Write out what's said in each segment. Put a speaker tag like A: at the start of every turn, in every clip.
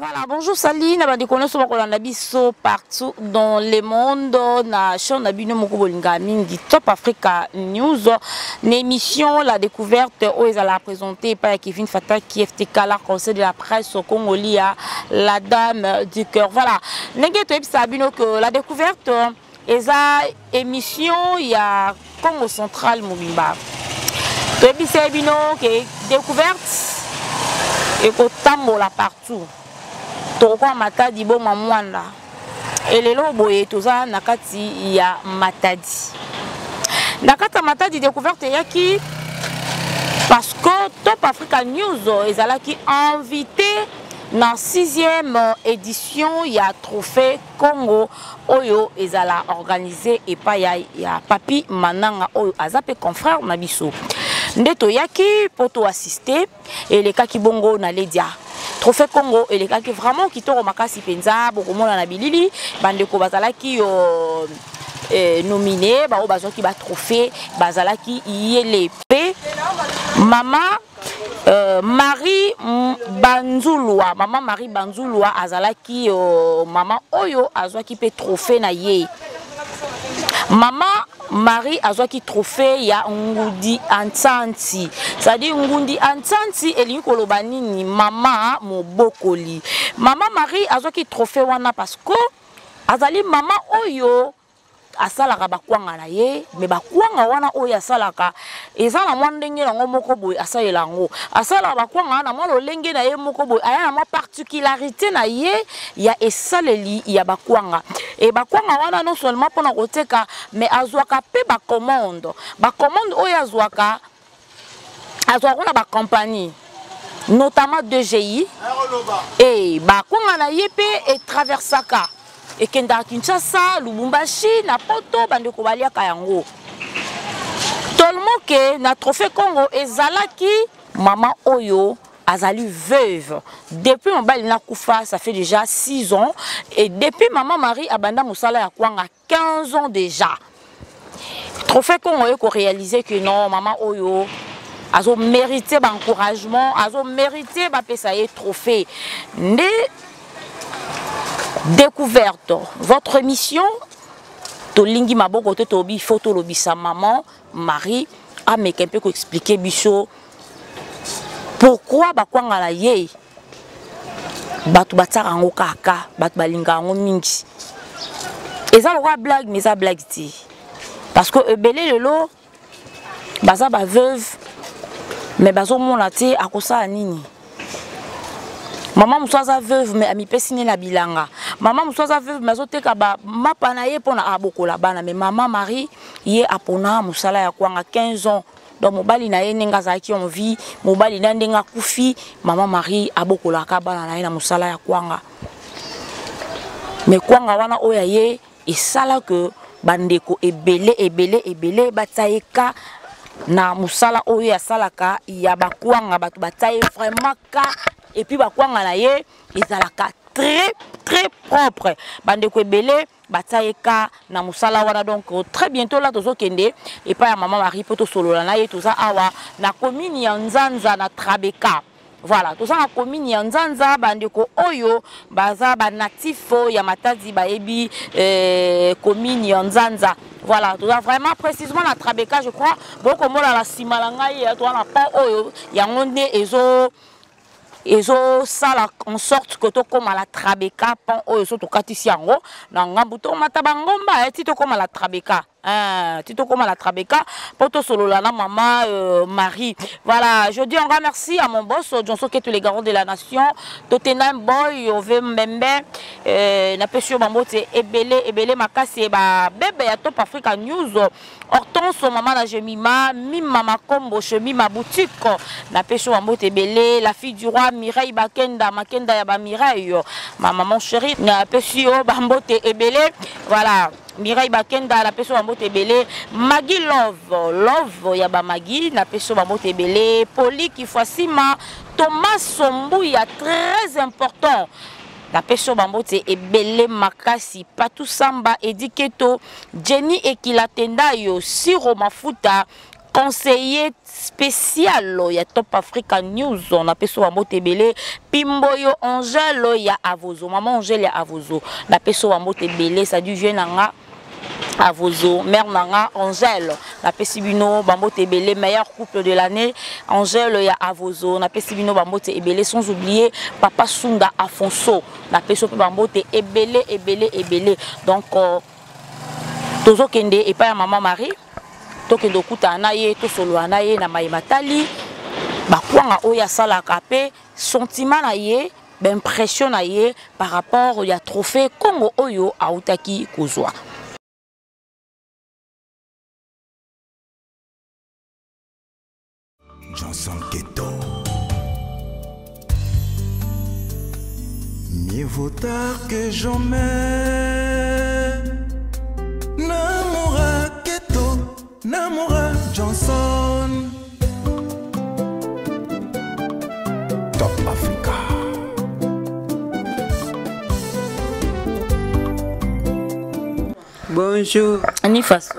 A: Voilà, bonjour Sali, na bande kono so kolanda biso partout dans le monde na chaîne na bino moko bolinga mingi Top Africa News, na émission La découverte oyo ezala présentée par Kevin Fataki FTK la conseil de la presse au Congoli la dame du cœur. Voilà, ndenge toyebisa bino que la découverte eza émission ya Congo central mobimba. Toyebisa bino que découverte ekotambola partout. Tokokoma Matadi boma mwanda. Elelo boye toza na kati ya Matadi. Na kati ya Matadi découverte eyaki parce que Top Africa News ezalaki invité na 6e édition ya Trophée Congo oyo ezala organisé epai ya, ya Papi Mananga oyo aza pe confrère na biso. Nde toyaki po to assister elekaki bongo na Ledia. Trophée Congo elekaki vraiment kitoko makasi penza bokomona na bilili bandeko bazalaki yo nominé bao bazwaki ba trophée bazalaki yele pe mama Marie Banzulwa, mama Marie Banzulwa azalaki mama oyo azwaki pe trophée na ye. Mama Marie azwaki trophée ya Ngudi Ansanti. C'est-à-dire Ngudi Ansanti elingi koloba nini? Mama mobokoli. Mama Marie azwaki trophée wana parce que azali mama oyo asalaka bakwanga na ye, me bakwanga wana oyo asalaka eza na mwa ndenge nango moko boye asalela yango. Asalaka bakwanga wana na mwa lolenge na ye moko boye, aya na mwa particularité na ye ya esaleli ya bakwanga. E bakwanga wana non seulement mpona koteka, mais azwaka pe ba commande. Ba commande oyo azwaka, azwaka na ba compagnie, notamment 2GI. E bakwanga na ye pe etraversaka, ekendaka Kinshasa, Lubumbashi, na Poto, bandeko baliaka yango. Tolmo ke na Trophée Congo ezalaki mama oyo azali veuve depuis mobali na kufa, ça fait déjà 6 ans, et depuis maman Marie abanda mosala ya kwanga 15 ans déjà. Trophée Congo eko réaliser que non, maman oyo azo mériter ba encouragement, azo mériter ba pesa ye trophée. Nde découverte votre émission tolingi maboko te tobi faut tolobisa maman Marie ameka mpe ko expliquer biso pourquoi bakwanga na ye bato batiaka yango kaka, bato balingaka yango mingi. Eza lokola blague, mais eza blague te, parce que ebele lelo baza ba veuve mais bazomona te akosala nini. Mama mosusu aza veuve mais amipesi ne na bilanga. Mama mosusu aza veuve mais azoteka ba mapa na ye mpona abokola bana. Mais mama Marie ye apona mosala ya kwanga 15 ans. Donc mobali na ye ndenge azalaki en vie, mobali na ndenge akufi, mama Marie abokolaka bana na ye na mosala ya kwanga. Mais kwanga wana oyo ya ye esala que bandeko ebele ebele ebele batia ye ka na mosala oyo asalaka ya bakwanga. Bato batia ye vraiment ka, et puis bakwanga na ye ezalaka très très propre. Bandeko ebele batia ye ka na mosala wana. Donc très bientôt là tozokende epai ya mama Marie po tosolola na ye. Toza awa na commune ya Nzanza na Trabeka. Voilà, toza na commune ya Nzanza. Bandeko oyo baza ba natif ya Matadi bayebi commune ya Nzanza. Voilà, toza vraiment précisément na Trabeka, je crois. Bokomona na nsima na ngai, toza na pont oyo yango nde ezo sala en sorte que tokóma la Trabeka. Pont oyo so tokatisi yango na ngambu, tomata bangomba ti tokóma la Trabeka. Ti tokóma la Trabeka po tosolola na mama Marie. Voilà, je dis encore merci à mon boss Johnson Keto, les garants de la nation, Tottenham Boy Ove Mbembe, napesi yo bambote ebele ebele makasi. Ba bebe ya Top Africa News, Hortense mama na Jemima, Mima Makombo Chemima boutique, napesi yo bambote ebele. La fille du roi Mireille Bakenda, Makenda ya ba Mireille, ma maman chérie, napesi yo bambote ebele. Voilà, Mireille Bakenda, napesi yo bambote ebele. Maggie Love, Love ya ba Maggie, napesi yo bambote ebele. Poli Kifwasima, Thomas Sombuya, très important, napesi yo bambote ebele makasi. Patou Samba, Edi Keto, Jenny Ekila Tendayo, Siro Mafuta, Conseiller spécial ya Top Africa News, napesi bambote ebele. Pimboyo Angèle ya Avozo, maman Angèle ya Avozo, napesi bambote ebele. Ça du jeune nanga Avozo, mère nanga Angèle, napesi bino bambote ebele. Meilleur couple de l'année, Angèle ya Avozo, napesi bino bambote ebele. Sans oublier papa Sunda Afonso, napesi pe bambote ebele ebele ebele. Donc tozokende epai ya mama Marie, tokende okutana na ye, tosolola na ye na maye matali bakwanga oyo asalaka mpe sentiment na ye, baimpression na ye par rapport ya trophée Congo oyo autaki kozwa.
B: Johnson Keto. Mieux vaut tard que jamais. Namora Keto, Namora Johnson. Top Africa.
C: Bonjour.
A: Ni façon.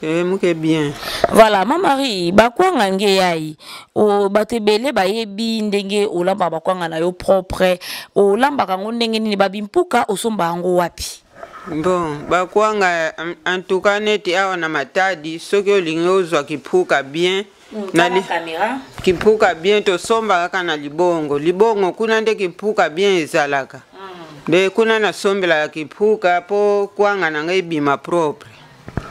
C: Eh, muke bien.
A: Voilà, ma Marie, bakwanga nge yayi. O bato ebele bayebi ndenge olamba bakwanga na yo propre. Olambaka ngo ndenge nini, babimpuka osomba yango wapi?
C: Bon, bakwanga en tout cas neti awa na Matadi, soki olingi ozwa kipuka bien,
A: na li, caméra.
C: Kipuka bien tosomba kaka na libongo. Libongo kuna nde kipuka bien ezalaka. Nde kuna nasombelaka kipuka po kwanga na ngai ebima propre.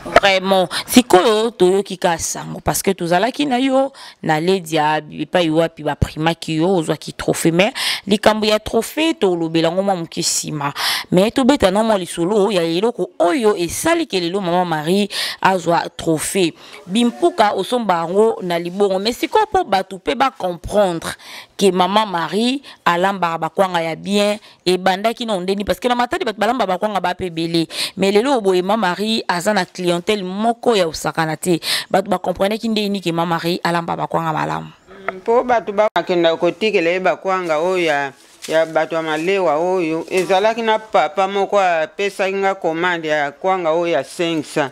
A: Vraiment, sikoyo toyoki ka sango parce que tozalaki na yo na Ledia epai wapi baprimaki yo ozwaki trophée, mais likambo ya trophée tolobela yango mwa moke nsima, mais tobeta na mwa lisolo ya eloko oyo esaliki lelo mama Marie azwa trophée. Bimpuka osomba yango na libongo, mais sikoyo mpo bato mpe bacomprendre ke mama Marie alambaka bakwanga ya bien, ebandaki na ndeni parce que na Matadi bato balamba bakwanga bape ebele, mais lelo boye mama Marie aza na clientèle moko ya osakana te. Bato bacomprenaki ndeni ke mama Marie alamba bakwanga malamu?
C: Mpo bato bakenda kotikela ye bakwanga oyo ya bato ya malewa oyo ezalaki na papa moko apesaki nga commande ya kwanga oyo ya 500.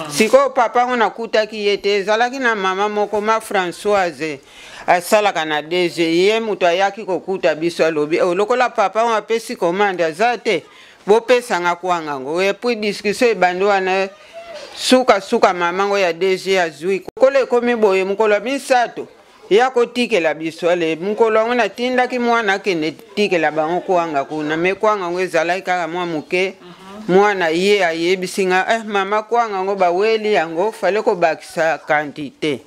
C: Sikoyo papa ngo nakutaki ye te, ezalaki na mama moko ma Françoise asalaka na DG, ye moto ayaki kokuta biso, alobi oh, lokola papa ngo apesi commande aza te, bopesanga kwanga ngo. Et puis discussion ebandi wana, sukasuka mama ngo ya DG azwi kola ekomi boye mokolo ya misato ya kotikela biso. Ale mokolo yango natindaki mwana akende tikela bango kwanga kuna, me kwanga yango ezalaki kaka mwa moke. Mwana ye ayebisi nga eh, mama, kwanga yango baweli yango, fale kobakisa quantité.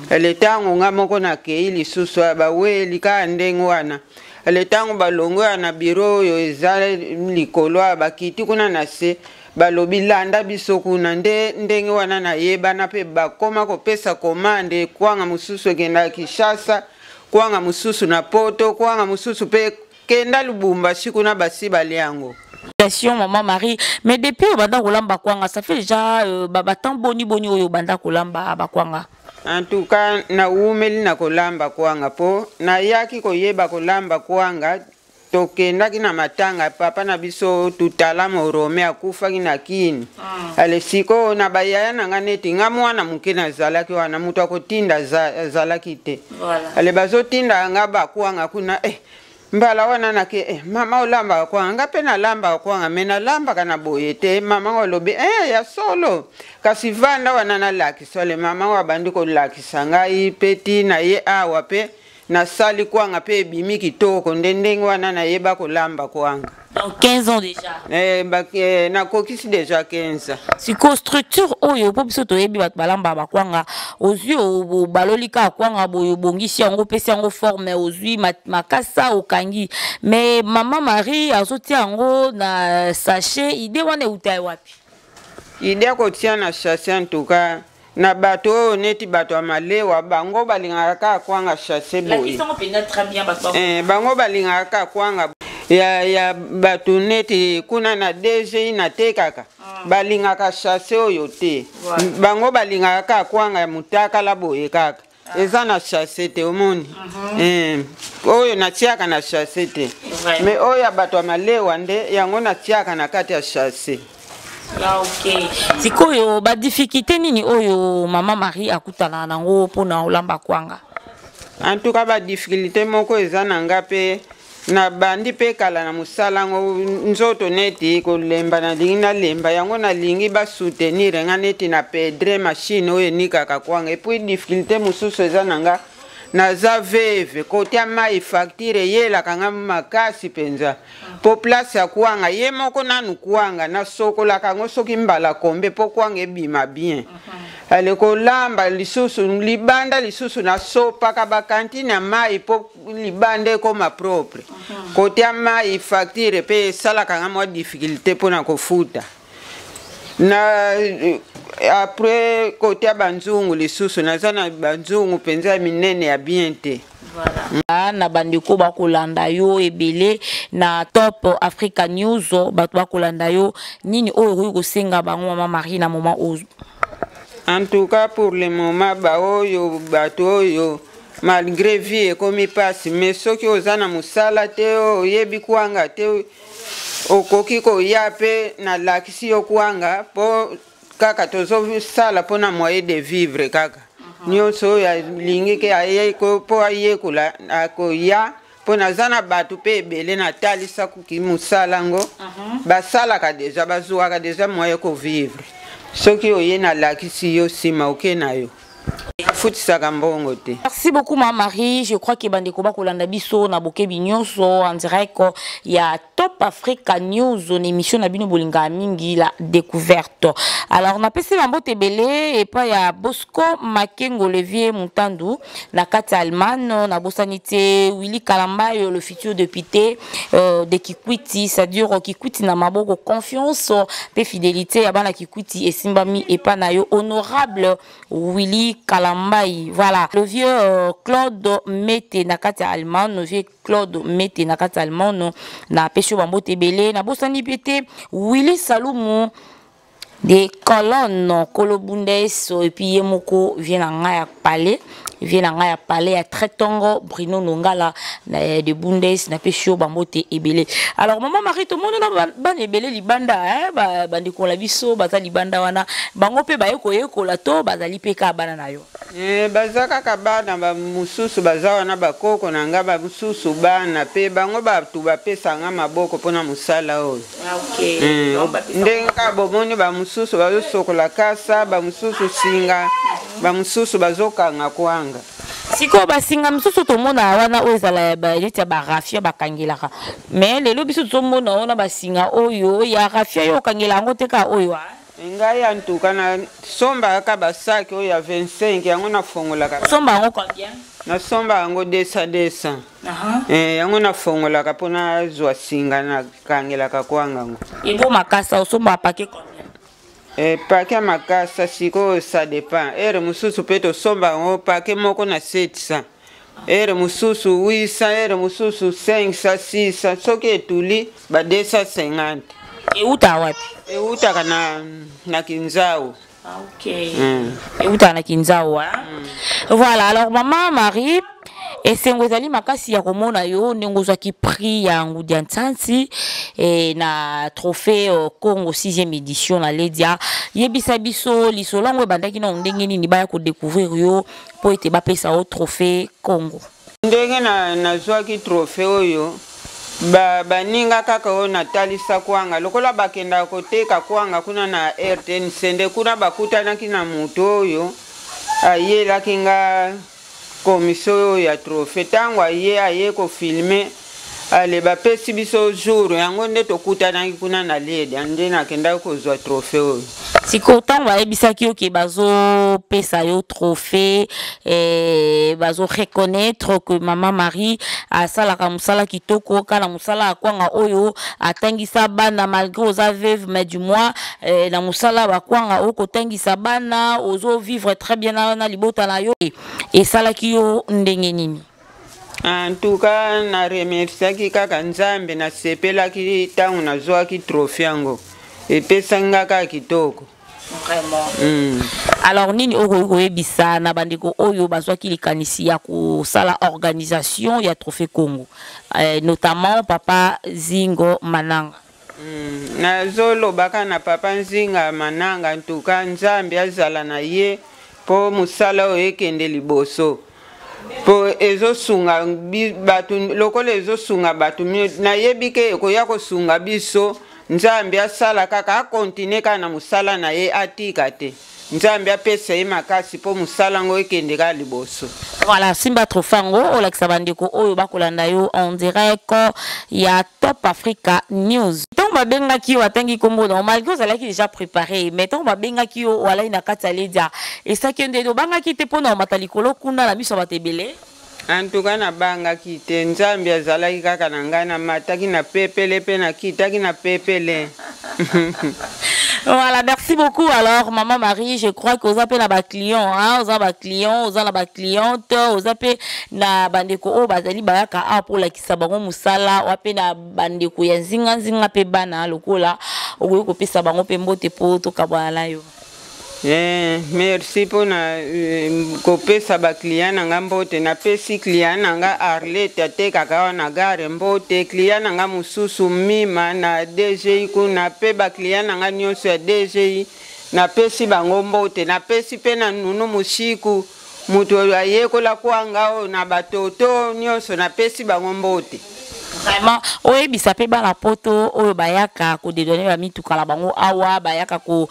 C: Ale ntango nga moko nakei lisusu, baweli kaka ndenge wana. Ale ntango balongwe ya na biro oyo eza likolo ya bakiti kuna na se, balobi landa biso kuna. Nde ndenge wana nayebana mpe bakoma kopesa commande. Kwanga mosusu ekendaka Kinshasa, kwanga mosusu na Poto, kwanga mosusu mpe kenda Lubumbashi kuna basi balia yango.
A: Félicitations maman Marie, mais depuis obanda kolamba kwanga, ça fait déjà batemps boni boni oyo obanda kolamba bakwanga?
C: En tout cas nawumeli na kolamba kwanga, mpo nayaki koyeba kolamba kwanga, tokendaki na matanga papa na biso tutala Morome akufaki na Kini. Ale sikoyo na bayaya na nga, neti nga mwana moke nazalaki wana, moto akotinda azalaki te. Ale bazotinda nga bakwanga kuna eh, mbala wana nake eh, mama olambaka kwanga? Nga mpe nalambaka kwanga, me nalambaka na boye te. Mama ngo alobi eh, ya solo, kasi vanda wana nalakisa. Ale mama ngo abandi kolakisa ngai mpe ntina ye awa mpe nasali kwanga mpe ebimi kitoko. Nde ndenge wana nayeba kolamba kwanga.
A: Donc 15 ans déjà?
C: Eh, eh, nakokisi déjà 15.
A: Sikoyo structure oyo, mpo biso toyebi bato balambaka bakwanga, ozwi obaloli kaka kwanga boye, obongisi yango, opesi yango forme, ozwi makasa okangi, mais mama Marie azotia yango na sachet. Idée wana euta ye wapi?
C: Idée ya kotia na sachet, en tout cas na bato oyo neti bato ya malewa, bango balingaka kaka kwanga sachet boye.
A: Lakisango mpenza très bien bato.
C: Eh, bango balingaka kaka kwanga ya bato neti kuna na DGI natekaka, balingaka sachet oyo te. Bango balingaka kaka kwanga ya motakala boye kaka, eza na sachet te. Omoni eh, oyo natiaka na sachet te, mais oyo ya bato ya malewa nde yango natiaka na kati ya sachet.
A: Ah, ok. Sikoyo ba difficulté nini oyo mama Marie akutana nango mpona olamba kwanga?
C: En tout cas ba difficulté moko eza na nga mpe nabandi mpe kala na mosala yango, nzoto neti kolemba, nalingi nalemba yango, nalingi basoutenir nga neti na pedre machine oyo enikaka kwanga. Et puis difficulté mosusu eza na nga, naza veuve, kotia mai facture eyelaka nga makasi mpenza, mpo place ya kwanga ye moko nanu kwanga nasokolaka yango soki mbala kombe mpo kwanga ebima bien. Ale kolamba lisusu libanda, lisusu nasopaka bakantine ya mai mpo libanda ekoma propre. Kotia mai facture mpe esalaka nga mwa difficulté mpona kofuta. Na après kotia banzungu lisusu, naza na banzungu mpenza ya minene ya bien te.
A: Voilà. Na bandeko bakolanda yo ebele na Top Africa News, bato bakolanda yo, nini oyo okoki kosenga bango, mama Marie, na moment oyo?
C: En tout cas, pour le moment, baoyo bato oyo, malgré vie ekomi mpasi, mais soki oza na mosala te, oyebi kwanga te, okoki koya mpe nalakisi yo kwanga, mpo kaka tozosala mpona moyen de vivre kaka. Nyonso oyo alingi ke mpo ayekola, akoya, mpo naza na bato mpe ebele natalisa kuki mosala yango, basalaka déjà, bazwaka déjà moyen kovivre. Soki oye, nalakisi yo, nsima oke na yo, afutisaka mbongo te.
A: Merci beaucoup, ma Marie. Je crois que bandeko bakolanda biso na bokebi nyonso en direct ya Top Africa News, une émission na bino bolinga mingi, La Découverte. Alors napesi bambote ebele epai ya Bosco Makengo, Levier Mutandu na kati ya Allemagne, nabosani te Willy Kalambayo, le futur député de Kikwiti, c'est-à-dire Kikwiti na maboko, confiance pe fidélité ya bana Kikwiti esimbami epa na yo, honorable Willy Kalambayi. Voilà, le vieux Claude Mete na kati ya Allemagne, le vieux Claude Mete na kati ya Allemagne, napesi yo bambote ebele. Nabosani mpe te Willy Salumu de Colonne Kolobundes, et puis ye moko vieux na ngai ya palais, vieux na ngai ya palais ya très tongo, Bruno Nongala de Bundes, napesi yo bambote ebele. Alors mama Marie, tomoni na bana ebele libanda, hein, bandeko na biso baza libanda wana, bango mpe baye koyekola to bazali mpe kaka bana na yo?
C: Baza kaka bana. Bamosusu baza wana bakoko na nga, bamosusu bana mpe bango bato bapesanga maboko mpona mosala oyo.
A: Ah, okay.
C: Ndenge kaka bomoni, bamosusu bazosokola kasa, bamosusu singa, bamosusu bazokanga kwanga.
A: Sikoyo basinga mosusu tomona wana oyo ezala neti ya barafia bakangelaka, mais lelo biso tozomona wana basinga oyo ya rafia, yo okangela yango te, kaka oyo?
C: Ngai antuka nasombaka basaki oyo ya 25, yango nafongolaka.
A: Osomba yango combien?
C: Nasomba yango 200 200. Yango nafongolaka mpo nazwa singa nakangelaka kwanga yango.
A: Ebo makasa, osomba paquet combien?
C: Paquet ya makasa sikoyo, ça dépend. Heure mosusu mpe tosomba yango paquet moko na 700, heure mosusu 800, heure mosusu 500, 600, soki etuli ba 250.
A: Euta wapi?
C: Eutaka na Kinzau.
A: Ah, ok. Eutaka na Kinzau, hein? Voilà. Alors mama Marie, esengo ezali makasi ya komona yo ndenge ozwaki prix ya Ngudi ya Nsansi na trophée Congo 6e édition na Ledia. Yebisa biso lisolo yango ebandaki na ndenge nini, baya kodécouvrir yo mpo ete bapesa yo trophée Congo.
C: Ndenge nazwaki trophée oyo, baninga kaka oyo natalisa kwanga, lokola bakendaka koteka kwanga kuna na RTNC, nde kuna bakutanaki na moto oyo ayelaki nga commission oyo ya trophée. Ntango aye kofilmer, ale bapesi biso jour yango nde tokutanaki kuna na Lieda, nde nakendaki kozwa trophée oyo.
A: Sikoyo ntango bayebisaki yo ke bazopesa yo trophée, bazo reconnaître que mama Marie asalaka mosala kitoko kaka na mosala ya kwanga oyo, atangisa bana malgré oza veuve, mais du moins na mosala bakwanga oyo kotangisa bana, ozovivre très bien na libota na yo, esalaki yo ndenge nini?
C: En tout cas, na remerciaki kaka Nzambe, nasepelaki ntango nazwaki trophée yango, epesaki nga kaka kitoko.
A: Vraiment. Alors nini okoki koyebisa na bandeko oyo bazwaki likanisi ya kosala organisation ya trophée Congo, notamment papa Zingo Mananga?
C: Nazoloba kaka na papa Nzinga Mananga, ntuka Nzambe azala na ye mpo mosala oyo ekende liboso, mpo ezosunga bato lokola ezosunga bato, nayebi ke ekoya kosunga biso. Nzambe asala kaka, akontinue kaka na mosala na ye, atika te. Nzambe apesa ye makasi mpo mosala yango ekende kaka liboso.
A: Voilà, simba trophée yango olakisa bandeko oyo bakolanda yo en direct ya Top Africa News. Ntango babengaki yo, batangi nkombo na yo, malgré ozalaki déjà préparé, mais ntango babengaki yo, olai na kati ya ledia, esaki yo ndenge obangaki te mpona omata likolo kuna na miso ya bato ebele?
C: En tout cas nabangaki te, Nzambe azalaki kaka na ngai, namataki na pepele mpe nakitaki na pepele.
A: Voilà, merci beaucoup. Alors, Maman Marie, je crois que vous appelez na client, hein, vous avez client, vous avez cliente, vous appelez na bandeko o bazali bayaka a pour la kisa bango musala, wape na bandeko ya nzinga nzinga pe bana lokola okoki kopesa bango pe mbote po tokabwana na yo.
C: Merci mpona kopesa baclient na nga mbote. Napesi client na nga Arlette, atekaka awa na gare, mbote. Client na nga mosusu Mima na DGI kuna, mpe baclient na nga nyonso ya DGI napesi bango mbote. Napesi mpe na Nunu Moshiku, moto oyo ayekola kwanga oyo na batoto nyonso, napesi bango mbote.
A: Vraiment, oyebisa mpe bana poto oyo bayaka kodédouaner bamituka na bango awa, bayaka ko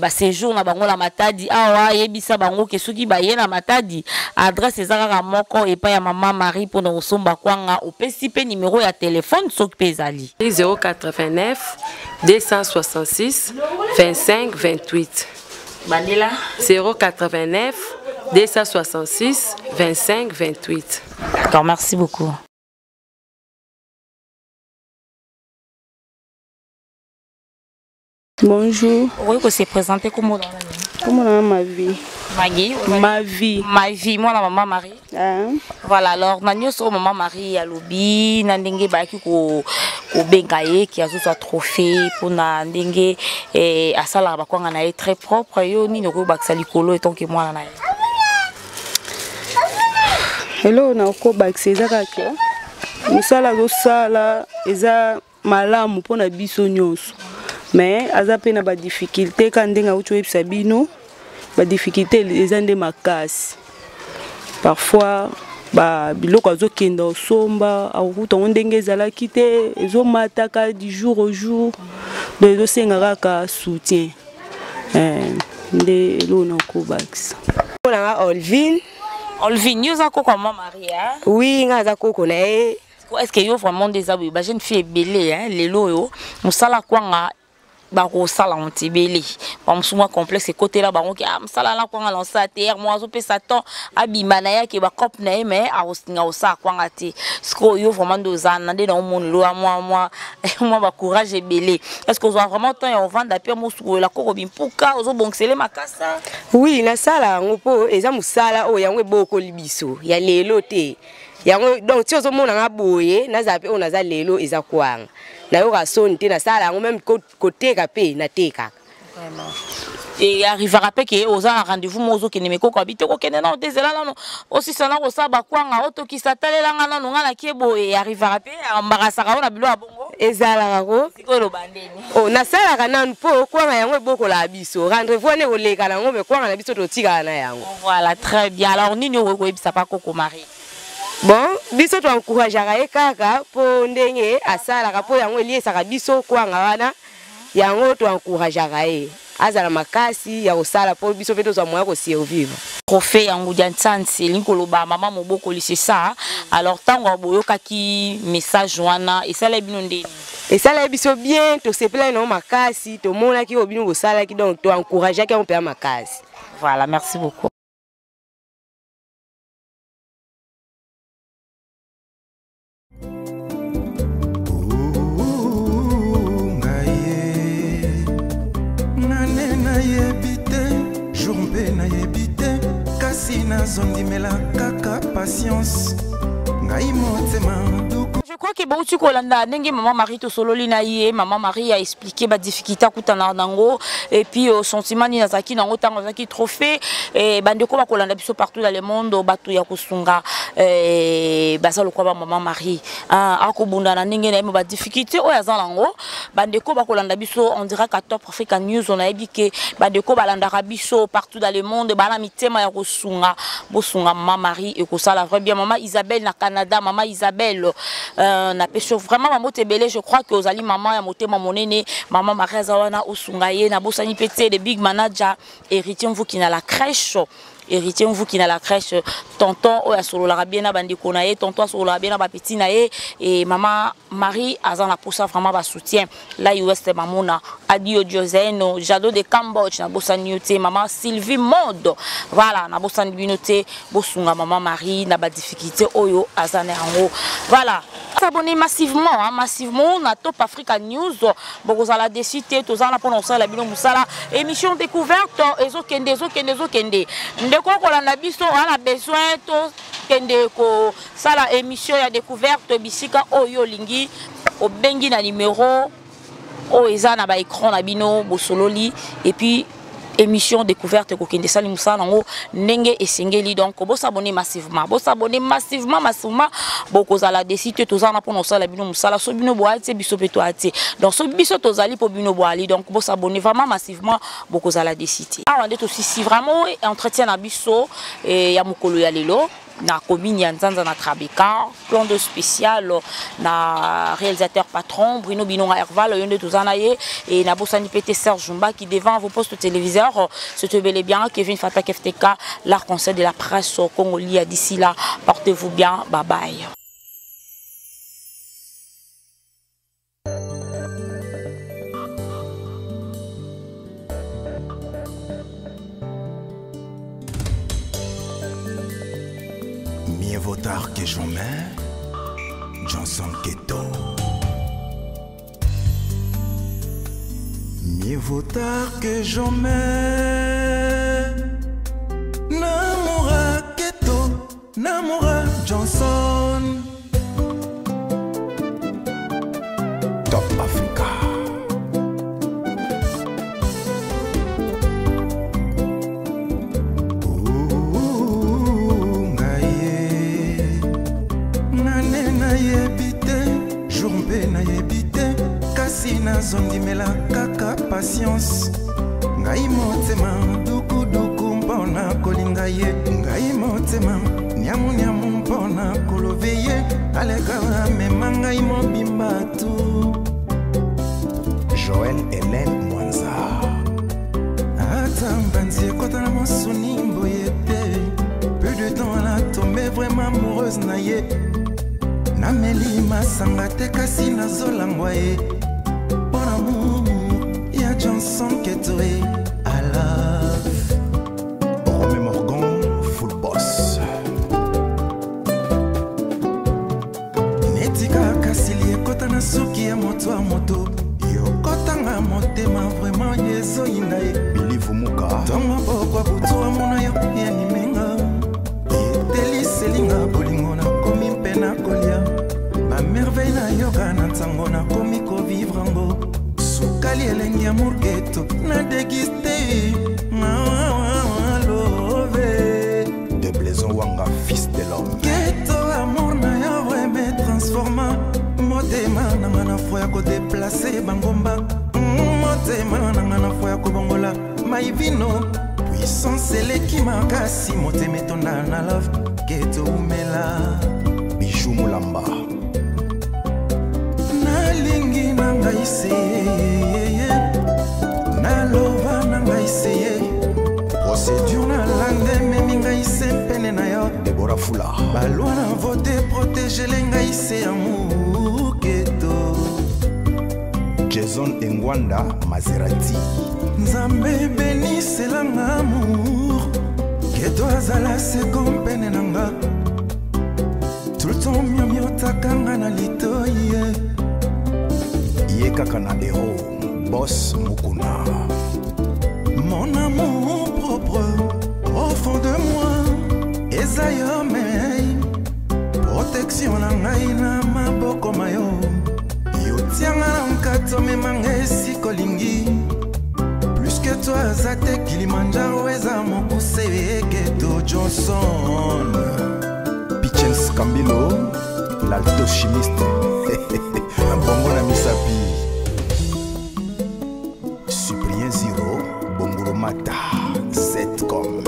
A: baséjour na bango na Matadi awa, yebisa bango ke soki baye na Matadi, adresse eza kaka moko, epai ya Mama Marie, mpona kosomba kwanga. Opesi mpe numero ya telefone soki mpe ezali.
D: 089 266 25 28.
A: Bandela.
D: 089 266 25 28.
A: D'accord, merci beaucoup.
E: Bonjour.
A: Okoki kose présenter, kombo na nani?
E: Comment on ma vie?
A: Maggie.
E: Ma vie.
A: Ma vie, mwana Mama Marie.
E: Ah.
A: Voilà, alors na nyonso oyo Mama Marie alobi, na ndenge bayaki kobenga ye ki azozwa trophée mpona ndenge asalaka bakwanga na ye très propre, yo nini okoki kobakisa likolo etonke mwana na ye?
E: Eloko na okobakisa eza kaka mosala azosala eza malamu mpona biso nyonso, mais aza mpe na badifficulté ka ndenge auti oyebisa bino. Badifficulté eza nde makasi. Parfois ba biloko azokenda osomba, akokuta yango ndenge ezalaki te, ezomataka du jour au jour. Donc ezosenga kaka soutien. Nde eloko na okobakisa.
F: Mpona nga Olvin.
A: Olvin, yo oza koko ya Mama Marie, hein?
F: Oui, nga aza koko na ye.
A: Est ce que yo vraiment nde eza boye, bajeune fille ebele, hein, lelo oyo mosala kwanga bakosala ngo te, ebele bamosusu mwa complexe ekotela bango ke ah, mosala na kwanga na osala te, ere moko azopesa temps abima na ye, ake bacope na ye, mais akosinga kosala kwanga te. Sikoyo yo vraiment nde oza na nde na omona elo ya mwa bacourage ebele, est ce que ozwa vraiment temps ya ovanda mpe mosukolela koko bimpuka ozobongisele makasa?
F: Oui, nasala yango mpo eza mosala oyo yango ebokoli biso ya lelo te yango. Donc ti ozomona nga boye, nazala mpe oyo naza lelo eza kwanga. Nayoka soni te, nasala yango, même koteka mpe natekaka.
A: E arrivera mpe ke oza na rendez-vous mo ozokende, me koko abi te kokende nano te, ezela nano osisa na kosala bakwanga, otokisa, talelanga nano nga nakie boye. Arrivera mpe ambarasaka yo na bilo ya bongo?
F: Ezalaka ko.
A: Sikoyo eloba ndeni?
F: Oh, nasalaka nanu mpo kwanga yango ebokolaka biso. Rendez-vous wana ekoleka nango, me kwanga na biso totikala na yango.
A: Voilà, très bien. Alors nini okoki koyebisa pa koko Marie?
F: Bon, biso toencourageaka ye kaka mpo ndenge asalaka, mpo yango eliesaka biso kwanga wana. Yango toencourageaka ye azala makasi ya kosala mpo biso mpe tozwa moyen kosurvivre.
A: Trophée ya Ngudia Nsansi, elingi koloba mama mobokoli, c'est ça? Alors ntango boyokaki message wana, esalaki bino ndeni?
F: Esalaki biso bien, tosepelaki nango makasi, tomonaki oyo bino bosalaki, donc toencourageaki yango mpenza makasi.
A: Voilà, merci beaucoup.
B: Ngai ye nane nayebi te, jour mpe nayebi te, kasi nazondimela kaka patience, ngai motema duku.
A: Je crois crois que bauti kolanda ndenge mama Marie tosololi na ye. Mama Marie a expliqué ba difficulté akutana nango et puis sentiment nini azalaki nango ntango azalaki trophée. Et bandeko bakolanda biso partout dans le monde, bato ya kosunga baza lokwa ba mama Marie, akobunda na ndenge na ye, ba difficulté oyo aza nango. Bandeko bakolanda biso en direct à Top Africa News, on ayebi ke bandeko balandaka biso partout dans le monde, bana mitema ya kosunga, bosunga mama Marie ekosala vrai bien. Mama Isabelle na Canada, mama Isabelle, napesi yo vraiment bambote ebele. Je crois que ozali mama ya motema monene. Mama Marie aza wana, osunga ye. Nabosani mpe te le big manager Héritier Mvuki na la crèche, Héritier Mvuki na la crèche, tonton oyo asololaka bien na bandeko na ye, tonton asololaka bien na bapeti na ye. E mama Marie aza na posa vraiment basoutien la US. Mamona Adio Diozeno Jado de Cambodge, nabosani yo te. Mama Sylvie Mode, voilà, nabosani bino te. Bosunga mama Marie na badifficulté oyo aza na yango. Voilà, s'abonner massivement, hein, massivement na Top Africa News, bokozala déçu te. Tozala mpona kosala bino mosala. Émission découverte ezokende, ezokende, ezokende. Ndeko kolanda biso, ana besoin tokende kosala émission ya découverte bisika oyo olingi, obengi na numéro oyo eza na baécran na bino, bosololi et puis émission découverte ekokende, esali mosala nango ndenge esengeli. Donc bosabonner massivement, bosabonner massivement, massivement, bokozala déçu te. Toza na mpona kosala bino mosala. So bino boya te, biso mpe toya te. Donc so biso tozali mpo bino boali. Donc bosabonner vraiment massivement, bokozala déçu te. Awa nde tosisi vraiment entretien na biso ya mokolo ya lelo na commune ya Nzanza na Trabeka. Plan de spécial na réalisateur patron Bruno Binonga Herval, oyo nde toza na ye. Et nabosani mpe te Serge Jumba qui devant vos postes téléviseurs. C'est bel et bien Kevin Fatak FTK, l'art conseil de la presse congolais. D'ici là, portez-vous bien, bye bye.
B: Mieux vaut tard que jamais. Johnson Keto. Mieux vaut tard que jamais. Namora Keto, Namora Johnson. Top Africa. Ouh, ngai ye. Nane nayebi te, jour mpe nayebi te, kasi nazondimela kaka patience. Ngai motema dukuduku mpona kolinga ye, ngai motema niamuniamu mpona kolove ye, aleka amema ngai mobimba tu. Joël Hélène Mwanza. Ata mbanzi ekota na mosuni boye te, peu de temps na tombe vraiment amoureuse na ye. Nameli masanga te, kasi nazolangwa ye mpo na amour ya Johnson Keto e I love. Romé Morgan, Full Boss. Neti kaka sili ekota na suki ya moto ya moto, yokotanga motema vraiment ezoyinda ye. Billy Vumuka. Ntongo pokwa butu amona yo yanimenga, eteliselinga bolingo, nakomi mpe nakolia bamerveille nayoka na ntango, nakomi kovivre ngo sukali elengi ya murketo na déguste love.
G: De Blaison Wanga, fils de l'homme.
B: Keto, amour na yo vraimen transforma motema nanga na fo ya kodéplacer bangomba. Motema nanga na fo ya kobongola maivino, puissance eleki makasi, motema etonda na love. Keto, umela.
G: Bijou Mulamba.
B: Nalingi na ngai se ye, naloba na ngai se ye, procédure nalanda ememi ngai se pene na yo.
G: Deborah Fula.
B: Balwa na vote protégele ngai se amour Keto.
G: Jason Engwanda Maserati.
B: Nzambe beniselanga amour Keto, azala seko mpene na nga, tout le temps miomiotaka na litoi ye.
G: Ye kaka na héros, Boss Mukuna.
B: Mon amour propre au fond de moi eza yo mei. Protection na ngai na maboko ma yo. Yo tianga na nkati omemanga esika olingi. Plus que toi aza te Kilimanjaro eza mokuse eketo Johnson.
G: Pichens Kambilo, l'altochimiste. Bongo na misapi. Cyprien Ziro, Bongolomata, 7com.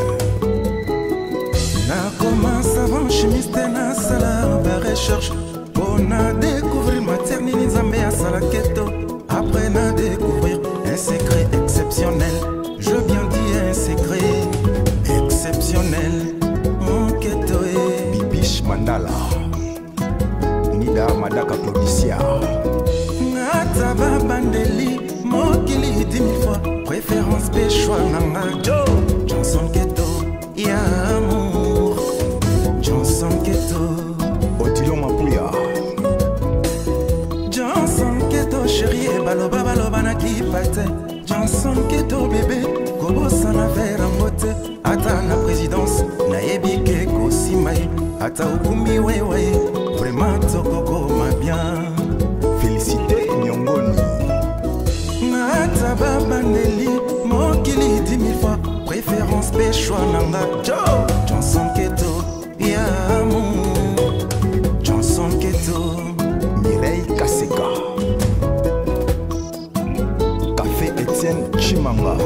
B: Nakoma savant chimiste nasala ba recherche mpo na découvrir matière nini Nzambe asala keto. Après na découvrir un secret exceptionnel. Je bien dis un secret exceptionnel. Nketo e.
G: Bibiche Mandala, Nida Madaka Claudicia.
B: Ata babandeli mokili 10 000 fois préférence mpe choix na nga Jo Johnson Keto ya amour Johnson Keto.
G: Odilon Mapuya.
B: Johnson Keto chérie baloba baloba na kipa te. Johnson Keto bébé kobosana ver yango te. Ata na présidence nayebi ke kosimba ye. Ata okumbi wewe vraiment tokokoma bien.
G: Félicité Nyongoni.
B: Ata babandeli mokili 10 000 fois préférence mpe choix na nga Jo Johnson Keto ya amour Johnson Keto.
G: Mireille Kaseka. Café Etienne Chimanga.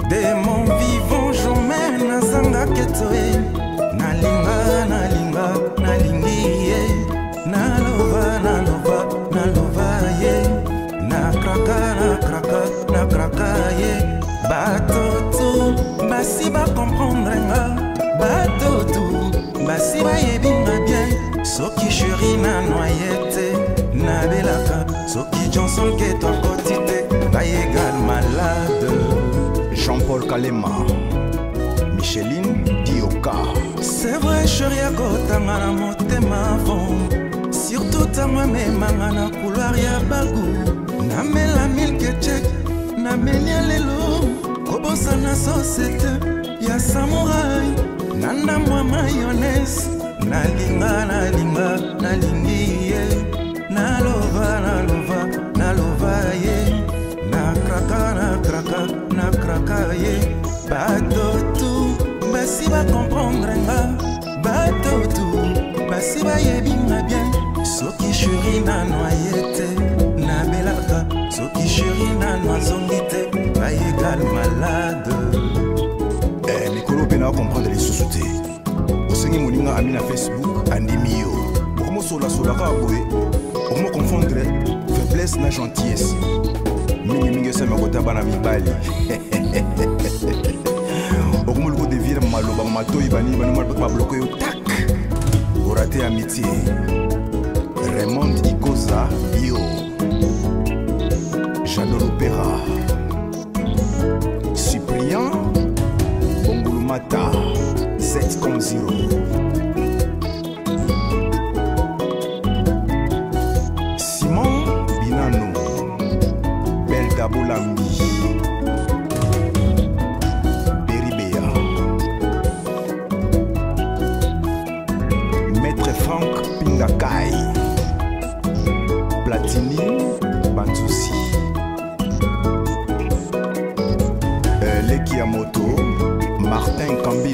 B: De mon vivant jamais nazanga keto e. Nalinga nalinga nalingi ye. Nalova nalova nalova ye. Nakraka nakraka nakraka ye. Bato tu basi bacomprendre nga. Bato tu basi bayebi nga bien. Soki chéri na noye te nabelaka. Soki Johnson Keto akoti te ngai égal malade.
G: Jean-Paul Kalema. Micheline Dioka.
B: C'est vrai chéri akotanga na motema fond. Surtout ntango amemanga na couloir ya bagu. Namela milk check namelia lelo. Kobosana société ya samouraï. Na ndambo ya mayonnaise. Nalinga nalinga nalingi ye. Nalova nalova nalova ye. Nakraka nakraka nakraka ye. Bato tu basi bacomprendre nga. Bato tu basi bayebi nga bien. Soki chéri na noye te nabelaka. Soki chéri nano azongi te ngai égal malade.
G: Mikolo mpe na comprendre lisusu te. Osengi moninga ami na Facebook andimi yo. Okomosolasola kaka boye, okomoconfondre faiblesse na gentillesse. Mingimingi esama kota bana mibali. Okomoluka odevire maloba matoi bani bani babloke yo tak. Orate amitié. Raymond Ikoza Bio. Jeannot Lopera. Cyprien Bongolomata 7 comme 0. Simon Binano. Belda Bolambi. Beribea. Maître Franck Pingakai. Platini Banzusi. Leki ya moto Martin Kambilo.